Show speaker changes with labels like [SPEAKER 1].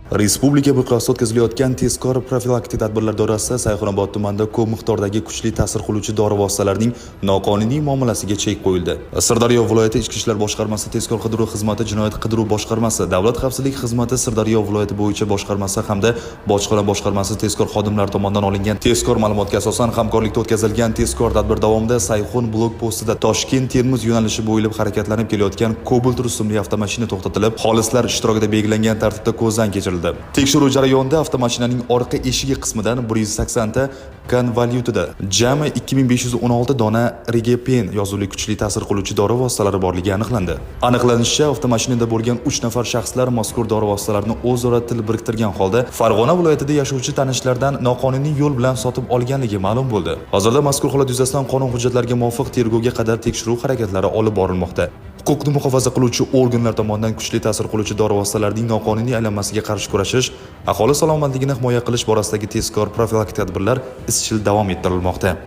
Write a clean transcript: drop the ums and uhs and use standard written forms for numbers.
[SPEAKER 1] Respublika miqyosida o'tkazilayotgan tezkor profilaktik tadbirlar doirasida Sayxunobod tumanida ko'p miqdordagi kuchli ta'sir qiluvchi dori vositalarining noqonuniy muomalasiga chek qo'yildi. Sirdaryo viloyati Ichki ishlar boshqarmasi tezkor qidiruv xizmati, jinoyat qidiruv boshqarmasi, Davlat xavfsizlik xizmati Sirdaryo viloyati bo'yicha boshqarmasi hamda bojxona boshqarmasi tezkor xodimlari tomonidan olingan tezkor ma'lumotga asosan hamkorlikda o'tkazilgan tezkor tadbir davomida Sayxun blok postida Toshkent Termiz yo'nalishi bo'ylab harakatlanib kelayotgan Cobalt rusumli avtomashina to'xtatilib, xolislar ishtirokida belgilangan tartibda ko'zdan kechirildi. Tekshiruv jarayonida avtomashinaning orqa eshigi qismidan 180 ta konvolyutida jami 2516 dona Regepen yozuvli kuchli ta'sir qiluvchi dori vositalari borligi aniqlandi. Aniqlanishicha, avtomashinada bo'lgan 3 nafar shaxslar mazkur dori vositalarini o'zaro til biriktirgan holda Farg'ona viloyatida yashovchi tanishlardan noqonuniy yo'l bilan sotib olganligi ma'lum bo'ldi. Hozirda mazkur holat yuzasidan qonun hujjatlariga muvofiq tergovga qadar tekshiruv harakatlari olib borilmoqda. Huquqni muhofaza qiluvchi organlar tomonidan kuchli ta'sir qiluvchi dori vositalarining noqonuniy aylanmasiga qarshi kurashish, aholi salomatligini himoya qilish borasidagi tezkor profilaktik tadbirlar izchil davom ettirilmoqda.